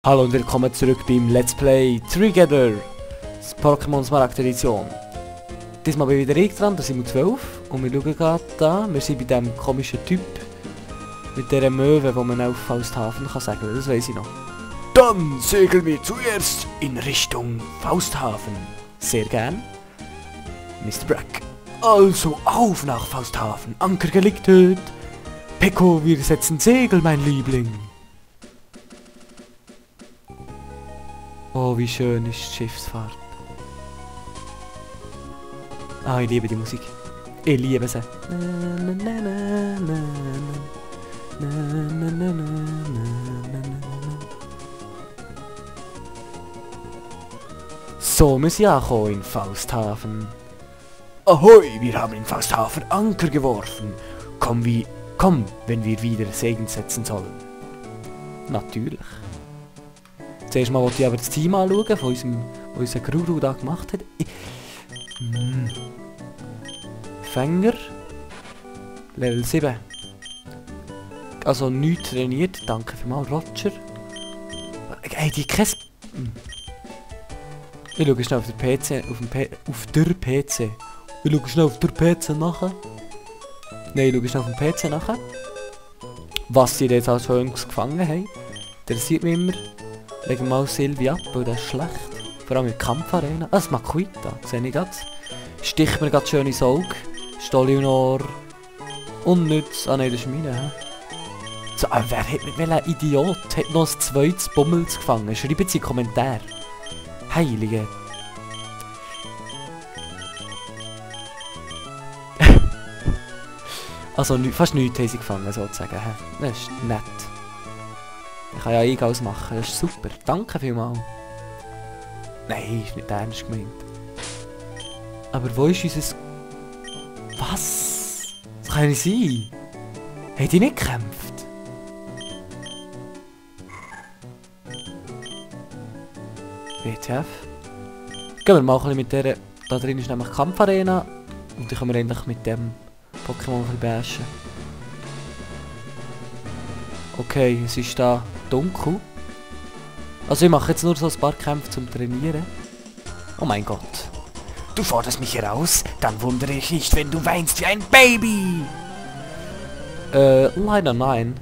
Hallo und willkommen zurück beim Let's Play Together, das Pokémon Smaragd Edition. Diesmal bin ich wieder ich dran, da sind wir 12 und wir schauen gerade da, wir sind bei diesem komischen Typ mit dieser Möwe, die man auf Fausthafen kann segeln, das weiss ich noch. Dann segeln wir zuerst in Richtung Fausthafen. Sehr gern, Mr. Brack. Also auf nach Fausthafen, Anker gelichtet. Peko, wir setzen Segel, mein Liebling. Oh, wie schön ist die Schiffsfahrt. Ah, ich liebe die Musik. Ich liebe sie. So, wir sind angekommen in Fausthafen. Ahoi, wir haben in Fausthafen Anker geworfen. Komm, wenn wir wieder Segel setzen sollen. Natürlich. Zuerst mal wollte ich aber das Team anschauen, von unser Gruru da gemacht hat. Fänger. Level 7. Also nichts trainiert, danke vielmals Roger. Hey, die Käse. Ich schaue schnell auf der PC, auf der PC. Ich schaue schnell auf der PC nachher. Nein, ich schaue schnell auf dem PC nachher. Was sie jetzt als Höhungs gefangen haben. Interessiert mich immer. Legen wir mal Silvi ab, weil das ist schlecht. Vor allem in der Kampfarena. Ah, das Makuita, sehe ich gerade. Sticht mir gerade schön ins Auge. Stolinor. Unnütz. Ah nein, das ist meine. So, welcher Idiot hat noch ein zweites Bummels gefangen? Schreibt es in die Kommentare. Heilige. Also fast nichts haben sie gefangen, sozusagen. Das ist nett. Ich kann ja Eingaus machen, das ist super. Danke vielmals. Nein, ist nicht ernst gemeint. Aber wo ist unser... Was? Das kann nicht sein. Haben die nicht gekämpft? WTF? Gehen wir mal ein bisschen mit der... Da drin ist nämlich Kampfarena. Und dann können wir endlich mit dem Pokémon bashen. Okay, es ist da dunkel. Also ich mache jetzt nur so ein paar Kämpfe zum Trainieren. Oh mein Gott. Du forderst mich heraus? Dann wundere ich nicht, wenn du weinst wie ein Baby. Leider nein.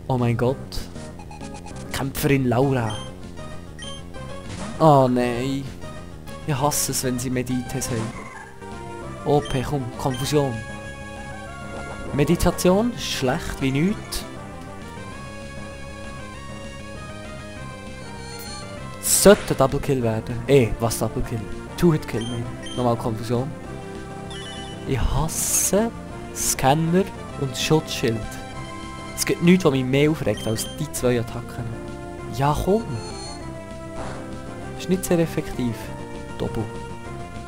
Oh mein Gott. Kämpferin Laura. Oh nein. Ich hasse es, wenn sie Medites haben. OP, komm, Konfusion. Meditation ist schlecht wie nichts. Sollte Double Kill werden. Was Double Kill? Two-Hit Kill, nochmal Konfusion. Ich hasse Scanner und Schutzschild. Es gibt nichts, was mich mehr aufregt als die zwei Attacken. Ja, komm. Ist nicht sehr effektiv. Doppel.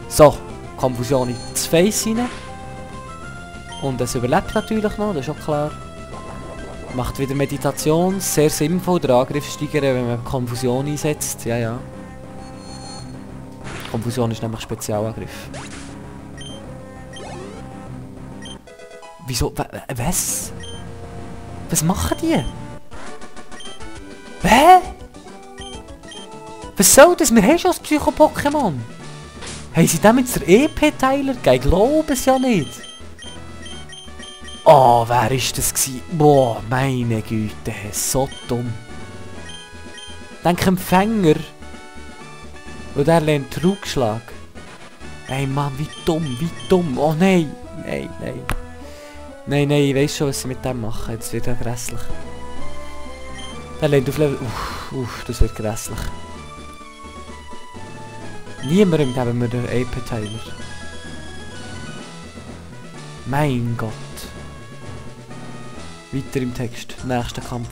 So, Konfusion in das Face rein. Und es überlebt natürlich noch, das ist auch klar. Macht wieder Meditation, sehr sinnvoll, der Angriff steigern, wenn man Konfusion einsetzt, ja. Konfusion ist nämlich Spezialangriff. Wieso? Was? Was machen die? Hä? Was soll das? Wir haben schon das Psycho-Pokémon. Haben sie damit den EP-Teiler gegeben? Ich glaube es ja nicht. Oh, wer ist das gewesen? Boah, meine Güte, so dumm. Denk Empfänger. Und der lernt Trugschlag. Ey Mann, wie dumm. Oh nein, nein. Nein, ich weiss schon, was sie mit dem machen. Jetzt wird er grässlich. Der lernt auf Level... das wird grässlich. Niemandem geben wir den AP-Teiler. Mein Gott. Weiter im Text. Nächster Kampf.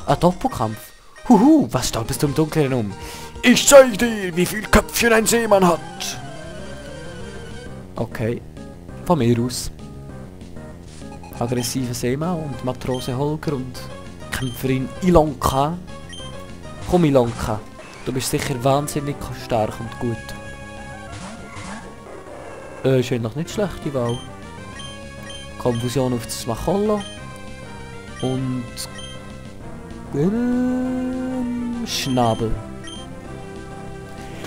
Ah, Doppelkampf. Huhu, was stolperst du im Dunkeln um? Ich zeig dir, wie viel Köpfchen ein Seemann hat. Okay. Von mir aus. Aggressiver Seemann und Matrose Holger und Kämpferin Ilonka. Komm Ilonka. Du bist sicher wahnsinnig stark und gut. Ist noch nicht schlecht, die Wahl. Konfusion auf das Macholo. Und Schnabel.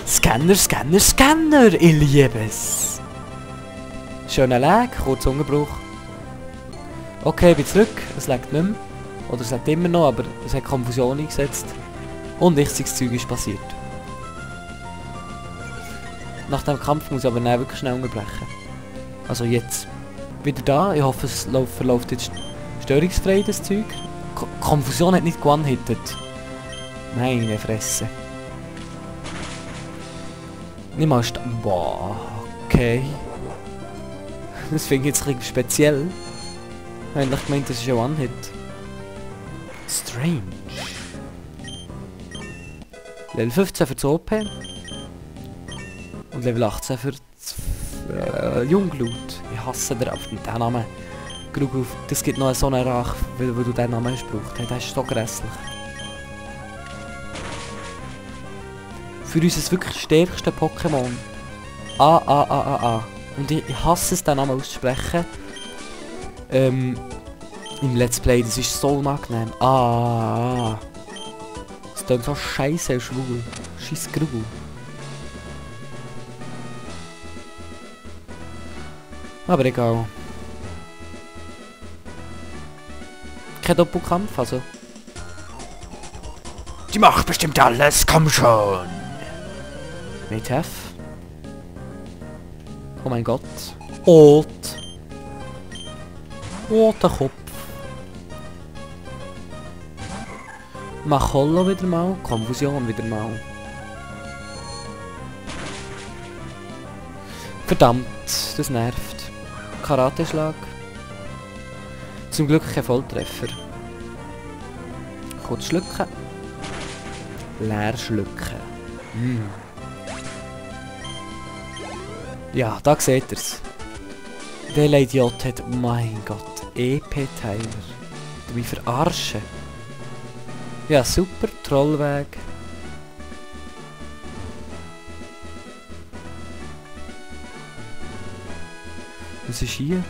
Scanner, Scanner, Scanner, ich liebe es. Schöner Lag, kurzer Unterbruch. Okay, ich bin zurück, es lag nicht mehr. Oder es lag immer noch, aber es hat Konfusion eingesetzt. Und wichtiges Zeug ist passiert. Nach dem Kampf muss ich aber wirklich schnell unterbrechen. Also jetzt. Wieder da, ich hoffe es verläuft jetzt störungsfrei, das Zeug. Konfusion hat nicht one-hitted. Meine Fresse. Nicht mal boah, okay. Das finde ich jetzt ein bisschen speziell. Ich habe eigentlich gemeint, das ist ein One-Hit. Strange. Level 15 für das OP. Und Level 18 für das Jungglut. Ich hasse den Namen. Das gibt noch so einen Rach, weil du diesen Namen hast gebraucht. Hey, das ist so grässlich. Für uns das wirklich stärkste Pokémon. Und ich hasse es, den Namen auszusprechen. Im Let's Play, das ist so unangenehm. Das klingt so scheiße und schwul. Scheiß Grubel. Aber egal. Kein Doppelkampf, also. Die macht bestimmt alles, komm schon! WTF? Oh mein Gott. Ot. Roter Kopf. Mach Hollow wieder mal. Konfusion wieder mal. Verdammt, das nervt. Karateschlag. Zum Glück kein Volltreffer. Kurz schlucken. Leer schlucken. Ja, da seht ihr's. Welcher Idiot hat, oh mein Gott, EP-Teiler. Du mich verarschen. Ja, super, Trollweg. Was ist hier?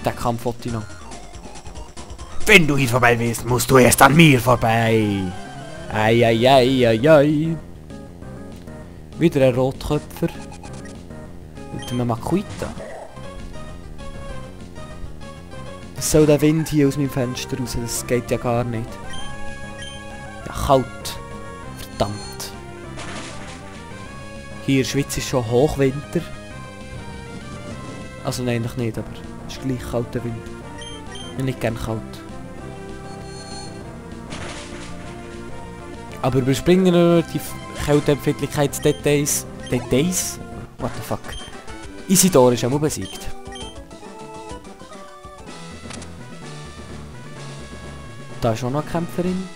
Der Kampf wollte ich noch. Wenn du hier vorbei willst, musst du erst an mir vorbei. Ei. Wieder ein Rotköpfer. Mit einem Makuita. Was soll der Wind hier aus meinem Fenster raus? Das geht ja gar nicht. Ja, kalt. Verdammt. Hier in der Schweiz ist schon Hochwinter. Also nein, eigentlich nicht, aber es ist gleich kalter Winter. Ich bin nicht gern kalt. Aber überspringen wir die Kälteempfindlichkeitsdetails. Details? What the fuck? Isidore ist auch mal besiegt. Da ist auch noch eine Kämpferin.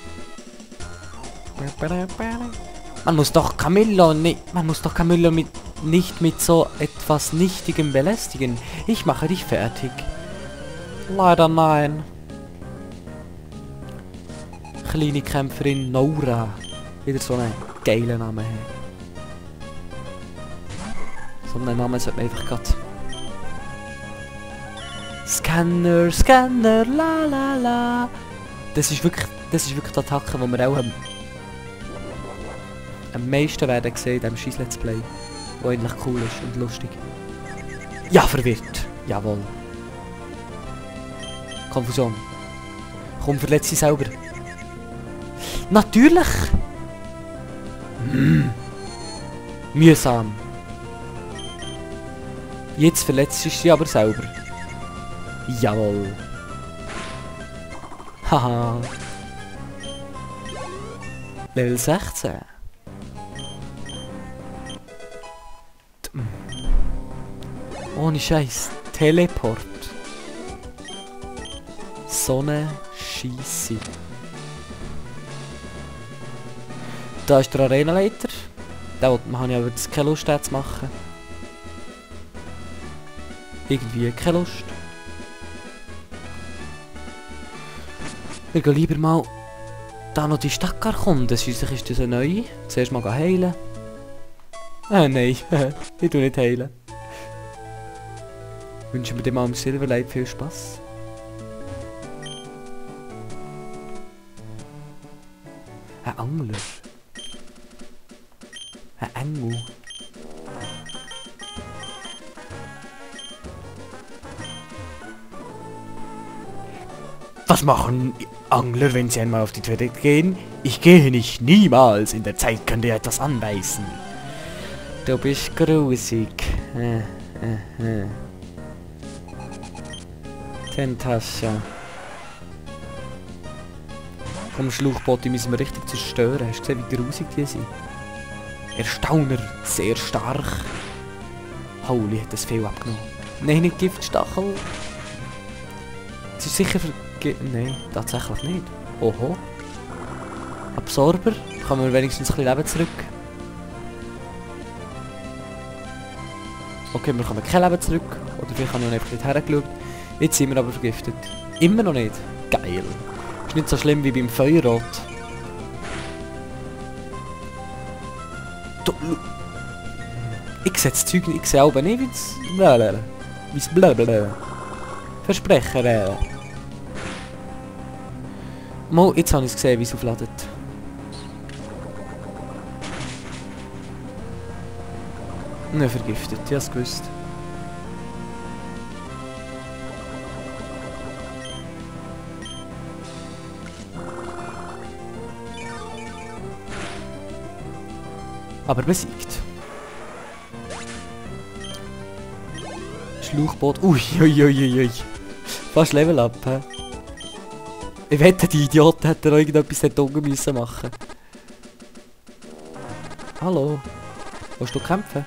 Man muss doch Camillo nicht mit so etwas Nichtigem belästigen. Ich mache dich fertig. Leider nein. Kleine Kämpferin Nora. Wieder so einen geilen Namen. So einen Namen sollte man einfach gerade... Scanner, Scanner, la la la. Das ist wirklich die Attacke, die wir auch am meisten werden sehen in diesem scheiß Let's Play. Die eigentlich cool ist und lustig. Ja, verwirrt. Jawohl. Konfusion. Komm, verletz dich selber. Natürlich! Mühsam. Jetzt verletzt du sie aber selber. Jawohl. Haha. Level 16. Ohne Scheiß. Teleport. So eine Scheisse. Da ist der Arenaleiter. Da habe ich aber jetzt keine Lust, den zu machen. Irgendwie keine Lust. Wir gehen lieber mal da noch die Stadt erkunden. Schliesslich ist das eine neue. Zuerst mal heilen. Nein. Ich tue nicht heilen. Wünschen wir dem mal im Silverlight viel Spaß. Ein Angler. Ein Engel. Was machen Angler, wenn sie einmal auf die Toilette gehen? Ich gehe nicht, niemals. In der Zeit könnt ihr etwas anbeißen. Du bist grusig. Tentascha. Komm, Schlauchboote müssen wir richtig zerstören. Hast du gesehen, wie grusig die sind? Erstauner, sehr stark. Holy, hat das viel abgenommen. Nein, nicht Giftstachel. Es ist sicher nein, tatsächlich nicht. Oho. Absorber. Kann man wenigstens ein bisschen Leben zurück. Okay, wir kommen kein Leben zurück. Oder vielleicht habe ich noch einfach nicht hergeschaut. Jetzt sind wir aber vergiftet. Immer noch nicht. Geil. Ist nicht so schlimm wie beim Feuerrot. Ich sehe das Zeug nicht. Ich sehe auch nicht, wie es blablabla. Wie es blablabla. Versprecher. Mal, jetzt habe ich es gesehen, wie es aufladet. Nicht vergiftet, ich habe es gewusst. Aber besiegt. Schlauchboot. Uiuiuiui. Fast Level up, hä? Ich wette, die Idioten hätten noch irgendetwas dort unten müssen machen. Hallo? Willst du kämpfen?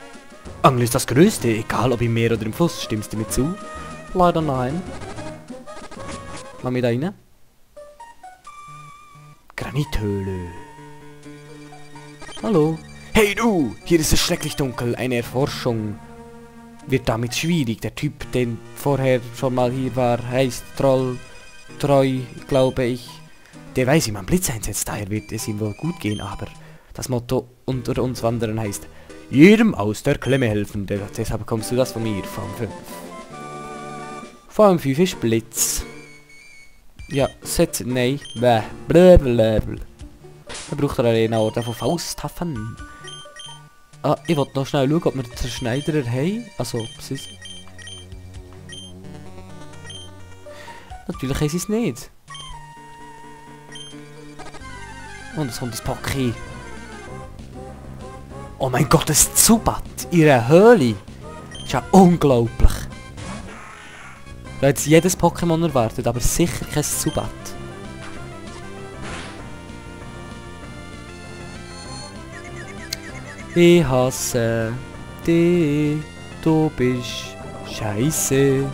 Angel ist das Größte, egal ob im Meer oder im Fluss. Stimmst du mir zu? Leider nein. Mach mich da rein. Granithöhle. Hallo? Hey du! Hier ist es schrecklich dunkel. Eine Erforschung wird damit schwierig. Der Typ, den vorher schon mal hier war, heißt Treu, glaube ich. Der weiß, wie man Blitz einsetzt, daher wird es ihm wohl gut gehen, aber das Motto unter uns Wanderern heißt jedem aus der Klemme helfen. Deshalb bekommst du das von mir, Form 5. Form 5 ist Blitz. Ja, Set, nein. Blablabla. Er braucht eine Arena oder von Fausthafen. Ah, ich wollte noch schnell schauen, ob wir den Zerschneiderer haben. Also, was ist... Natürlich haben sie es nicht. Und es kommt das Pocky. Oh mein Gott, das Zubat! Ihre Höhle! Das ist ja unglaublich. Ich habe jetzt jedes Pokémon erwartet, aber sicher kein Zubat. Ich hasse dich, du bist scheiße.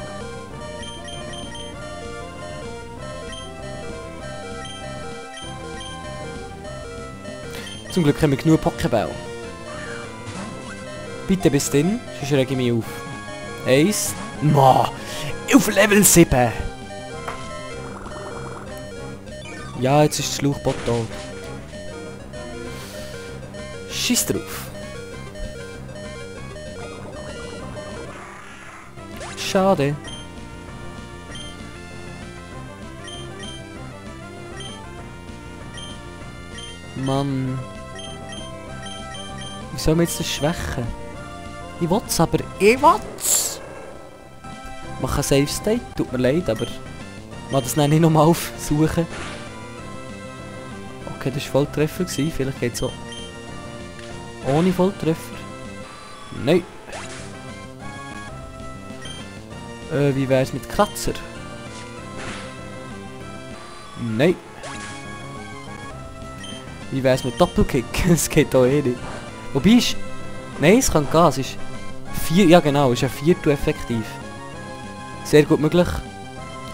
Zum Glück haben wir genug Pokéball. Bitte bis dann, sonst rege ich mich auf. 1. Ma! Auf Level 7! Ja, jetzt ist das Schlauchboot da. Scheiß drauf. Schade. Mann. Wie soll man jetzt das schwächen? Ich will's, aber ich will's! Mach ein Save State, tut mir leid, aber... Ich will das nicht nochmal aufsuchen. Okay, das war Volltreffer, vielleicht geht's so... Ohne Volltreffer? Nein. Wie wär's mit Kratzer? Nein. Wie wär's mit Doppelkick? Es geht auch eh nicht. Wobei ist... Nein, es kann gehen, es ist... 4, ja genau, es ist ein Viertel effektiv. Sehr gut möglich.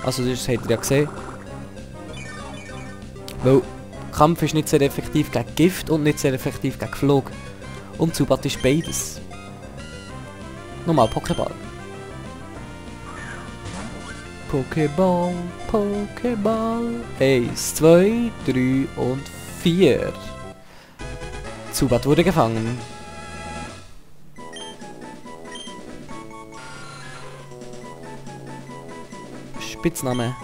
Also das habt ihr ja gesehen. Weil Kampf ist nicht sehr effektiv gegen Gift und nicht sehr effektiv gegen Flug. Und Zubat ist beides. Nochmal Pokéball. Pokéball, Pokéball. 1, 2, 3 und 4. Zubat wurde gefangen. Spitzname.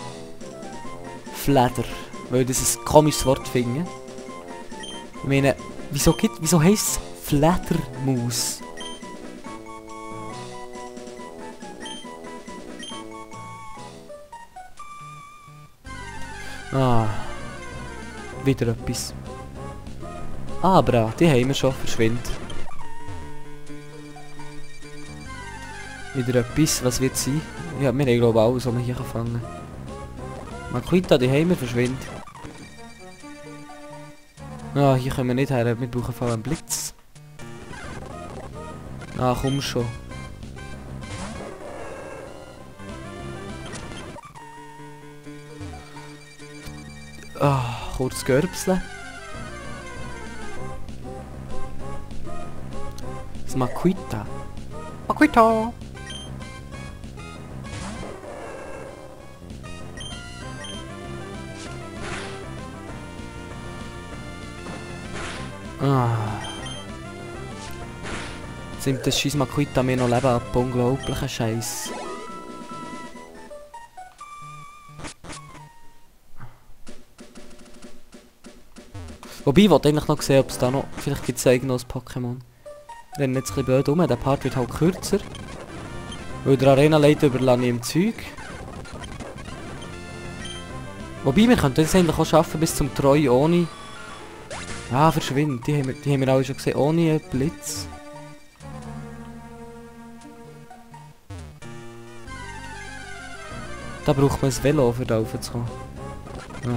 Fledder. Weil das ein komisches Wort finde. Ich meine, wieso heisst es Fledermaus? Ah. Wieder etwas. Aber die haben wir schon, verschwind. Wieder etwas, was wird sein? Ja, wir haben glaube ich alles, was man hier fangen kann. Maquita, die haben wir, verschwind. Ah, hier können wir nicht her, wir brauchen vor allem einen Blitz. Ah, komm schon. Ah, kurz Görbsle. Das Maquita. Maquita! Ah. Jetzt nimmt das scheiß Maquita mir noch Leben ab. Unglaublicher Scheiß. Wobei, ich wollte eigentlich noch sehen, ob es da noch... Vielleicht gibt es ja irgendwo ein Pokémon. Rennen jetzt ein bisschen blöd um. Der Part wird halt kürzer. Weil der Arena-Leiter überlasse ich im Zeug. Wobei, wir könnten es eigentlich auch schaffen bis zum Treu ohne... Ah, verschwinden. Die haben wir alle schon gesehen. Ohne einen Blitz. Da braucht man ein Velo, um da raufzukommen.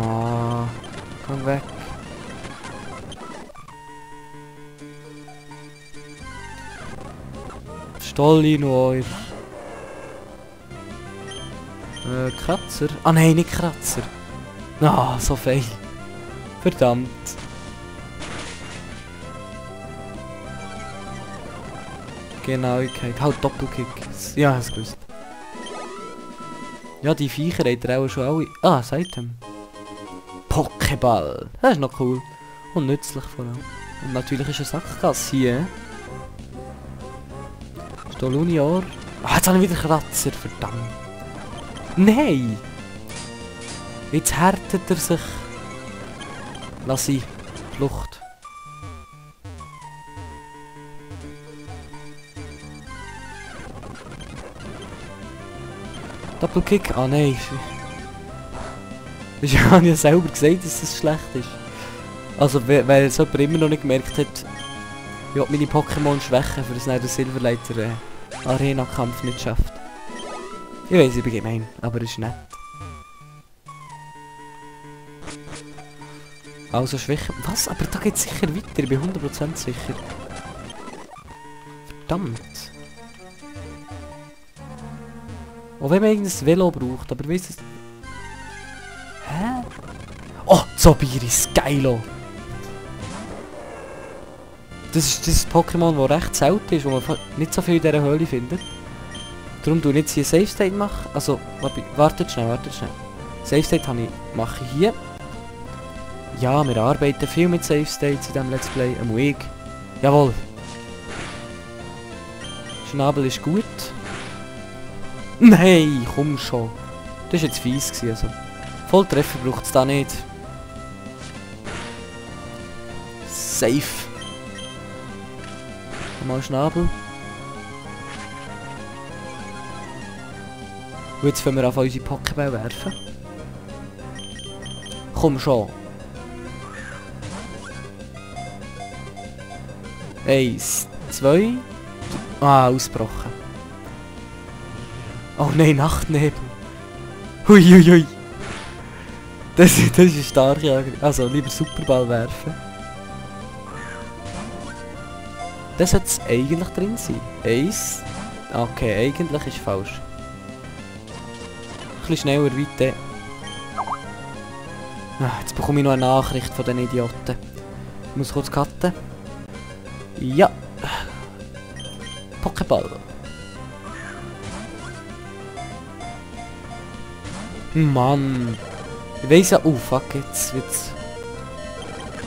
Ah, komm weg. Stollinor. Kratzer? Ah nein, nicht Kratzer. Ah, so fein. Verdammt. Genauigkeit. Halt Doppelkick. Ja, hast du gewusst. Ja, die Viecher hat er auch schon alle... Ah, Item. Pokéball. Das ist noch cool. Und nützlich vor allem. Und natürlich ist eine Sackgasse hier. Stolunior. Ah, jetzt habe ich wieder Kratzer, verdammt. Nein! Jetzt härtet er sich. Lass ihn. Flucht. Doppelkick? Ah nein. Ich habe ja selber gesagt, dass das schlecht ist. Also weil es jemand immer noch nicht gemerkt hat, ich will meine Pokémon schwächen, für das nicht der Silverleiter Arena-Kampf nicht schafft. Ich weiss, ich bin gemein, aber es ist nett. Also schwächen. Was? Aber da geht es sicher weiter, ich bin 100% sicher. Verdammt. Auch wenn man irgendein Velo braucht, aber weißt du... Hä? Oh, Zobiris, geilo! Das ist das Pokémon, das recht selten ist, wo man nicht so viel in dieser Höhle findet. Darum tue ich jetzt hier Save State machen. Also, wartet schnell. Save State mache ich hier. Ja, wir arbeiten viel mit Save States in diesem Let's Play. Ein Weg. Jawohl. Schnabel ist gut. Nein, komm schon. Das war jetzt fies gewesen, also. Volltreffer braucht es da nicht. Safe. Mal Schnabel. Und jetzt können wir auf unsere Pokéball werfen. Komm schon. 1, 2. Ah, ausgebrochen. Oh nein, Nachtnebel. Huiuiui. Das ist stark, ja. Also lieber Superball werfen. Das sollte es eigentlich drin sein. 1. Okay, eigentlich ist falsch. Ein bisschen schneller weiter. Ah, jetzt bekomme ich noch eine Nachricht von den Idioten. Ich muss kurz cutten. Ja. Pokéball. Mann. Ich weiss ja... Oh fuck, jetzt wird's...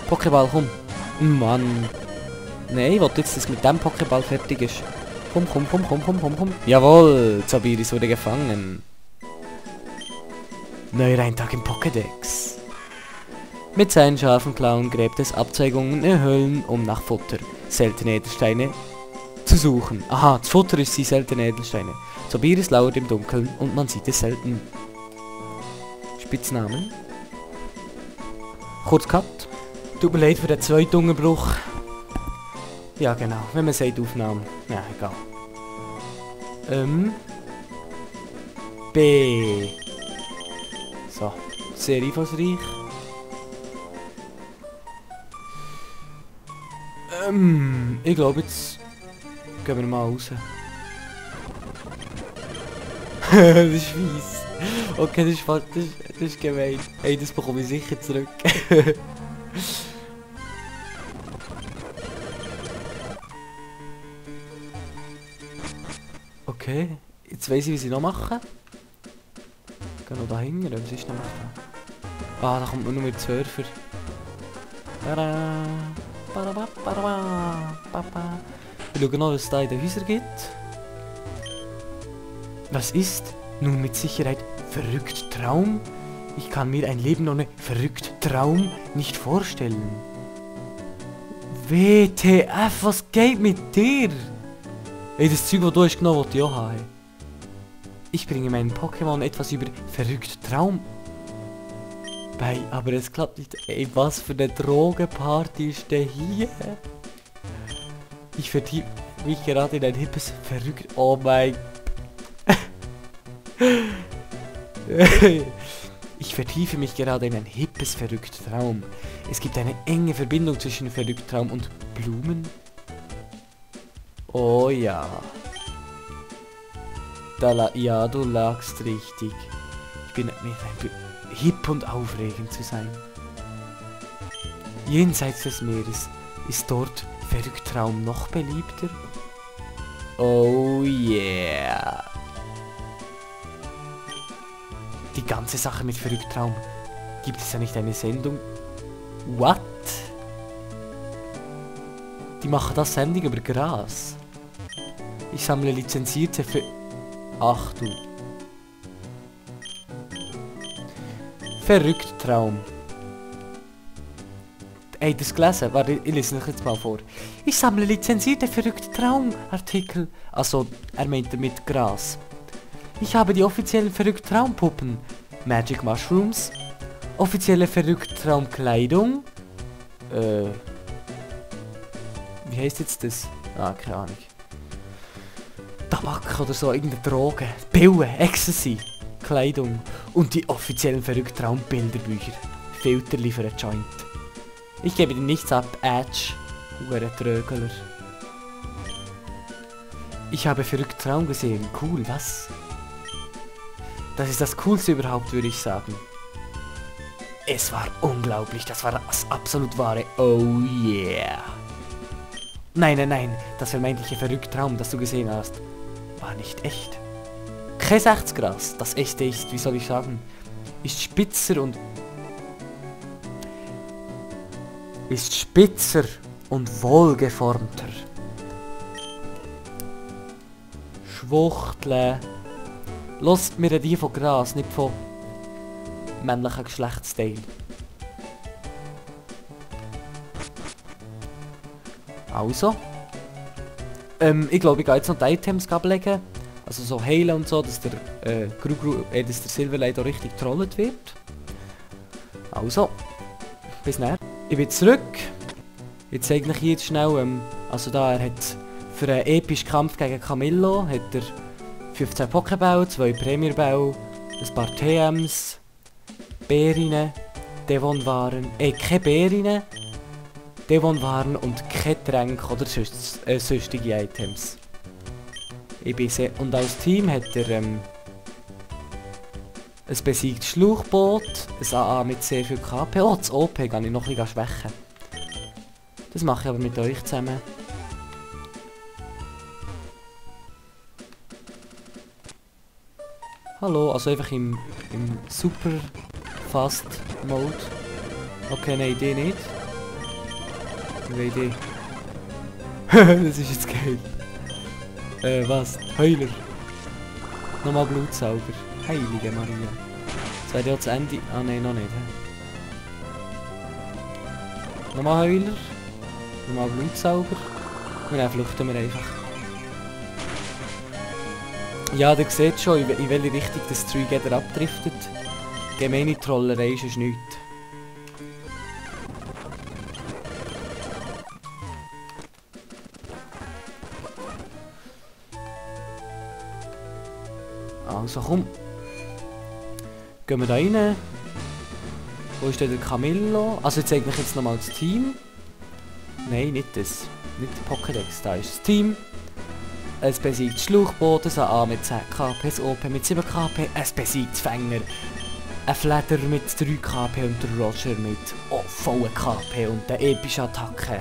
Pokéball, komm. Mann. Nein, ich wollte jetzt, dass mit dem Pokéball fertig ist. Komm. Jawohl, Zobiris wurde gefangen. Neuer Eintrag im Pokédex. Mit seinen scharfen Klauen gräbt es Abzweigungen in Höhlen, um nach Futter, seltene Edelsteine zu suchen. Aha, das Futter ist die seltene Edelsteine. Zoberis lauert im Dunkeln und man sieht es selten. Spitznamen. Kurz Cut. Tut mir leid für den zweiten Unterbruch. Ja genau, wenn man sagt Aufnahmen. Ja, egal. B. So, sehr einfallsreich. Ich glaube jetzt gehen wir mal raus. Das ist fies. Okay, das ist gemein. Hey, das bekomme ich sicher zurück. Okay, jetzt weiss ich, wie sie noch machen. Gehen noch da hinten, was ist noch da? Ah, da kommt nur mit Surfer. Wir schauen noch, was es da in den Häusern gibt. Was ist? Nun mit Sicherheit verrückt Traum? Ich kann mir ein Leben ohne verrückt Traum nicht vorstellen. WTF, was geht mit dir? Ey, das Zeug, das du hast genommen, wollte ich auch haben. Ich bringe meinen Pokémon etwas über verrückt Traum bei, aber es klappt nicht. Ey, was für eine Drogenparty ist denn hier? Ich vertiefe mich gerade in ein hippes verrückt... Oh mein... Ich vertiefe mich gerade in ein hippes verrückt Traum. Es gibt eine enge Verbindung zwischen verrückt Traum und Blumen. Oh ja. Ja, du lagst richtig. Ich bin hip und aufregend zu sein. Jenseits des Meeres ist dort verrückt Traum noch beliebter. Oh yeah. Die ganze Sache mit verrückt Traum. Gibt es ja nicht eine Sendung? What? Die machen das Sendung über Gras. Ich sammle lizenzierte für... Ach du. Verrückt Traum. Ey, das gelesen? Warte, ich lese euch jetzt mal vor. Ich sammle lizenzierte verrückt Traum-Artikel. Also, er meint damit Gras. Ich habe die offiziellen verrückt Traumpuppen. Magic Mushrooms. Offizielle verrückt Traumkleidung. Wie heißt jetzt das? Ah, keine Ahnung. Tabak oder so, irgendeine Droge. Pillen, Ecstasy. Kleidung. Und die offiziellen verrückt Traumbilderbücher. Filter liefern Joint. Ich gebe dir nichts ab, Edge. Hure Trögler. Ich habe verrückt Traum gesehen. Cool, was? Das ist das Coolste überhaupt, würde ich sagen. Es war unglaublich. Das war das absolut wahre. Oh yeah. Nein, nein, nein. Das vermeintliche verrückte Traum, das du gesehen hast, war nicht echt. Kein 60 Gras. Das echte ist, wie soll ich sagen, ist spitzer und... ist spitzer und wohlgeformter. Schwuchtle. Lasst mir die von Gras, nicht von männlichen Geschlechtsteil. Also. Ich glaube, ich gehe jetzt noch die Items ablegen. Also so heilen und so, dass der dass der Silverlight auch richtig getrollt wird. Also. Bis dann. Ich bin zurück. Jetzt zeige ich hier jetzt schnell, also da, er hat für einen epischen Kampf gegen Camillo, hat er 15 Pokéball, 2 Premierball, ein paar TMs, Beerinnen, Devon-Waren, keine Beerinnen, Devon-Waren und kein Tränk oder sonstige Items. Ich bin sehr, und als Team hat er ein besiegtes Schlauchboot, ein AA mit sehr viel KP. Oh, das OP kann ich noch ein bisschen schwächen. Das mache ich aber mit euch zusammen. Hallo, also einfach im Super Fast Mode. Okay, nein, die nicht. Wie Idee. Das ist jetzt geil. Was? Heuler. Nochmal Blutsauger. Heilige Maria. Das wäre ja das Ende. Ah nein, noch nicht. Nochmal Heuler. Nochmal Blutsauger. Und dann flüchten wir einfach. Ja, ihr seht schon, in welche Richtung das Three-Gather abdriftet. Gemeine Trollerei ist es nichts. Also komm. Gehen wir da rein. Wo ist denn der Camillo? Also ich zeige euch jetzt nochmal das Team. Nein, nicht das. Nicht der Pokédex, da ist das Team. Es besiegt Schlauchboot, ein A mit 10 KP, ein OP mit 7 KP, es besiegt Fänger, ein Fleder mit 3 KP und der Roger mit vollen KP und der epische Attacke.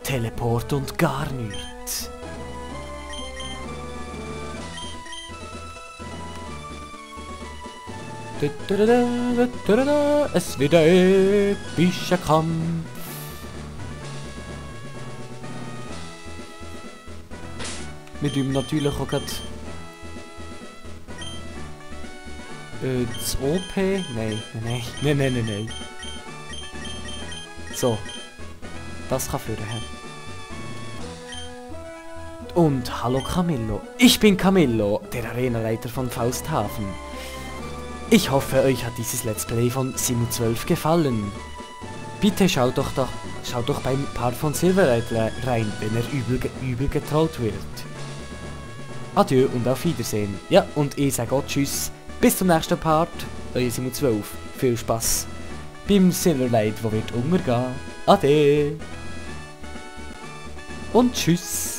Teleport und gar nichts. Es wird ein epischer Kampf. Wir tun natürlich auch gerade das OP. Nein. So. Das kann führen. Und hallo Camillo. Ich bin Camillo, der Arenaleiter von Fausthafen. Ich hoffe, euch hat dieses Let's Play von Simu12 gefallen. Bitte schaut doch beim Part von Silverlight rein, wenn er übel getrollt wird. Adieu und auf Wiedersehen. Ja, und ich sage auch Tschüss. Bis zum nächsten Part. Euer Simu12. Viel Spaß beim Silverlight, wo wird untergehen. Ade. Und Tschüss.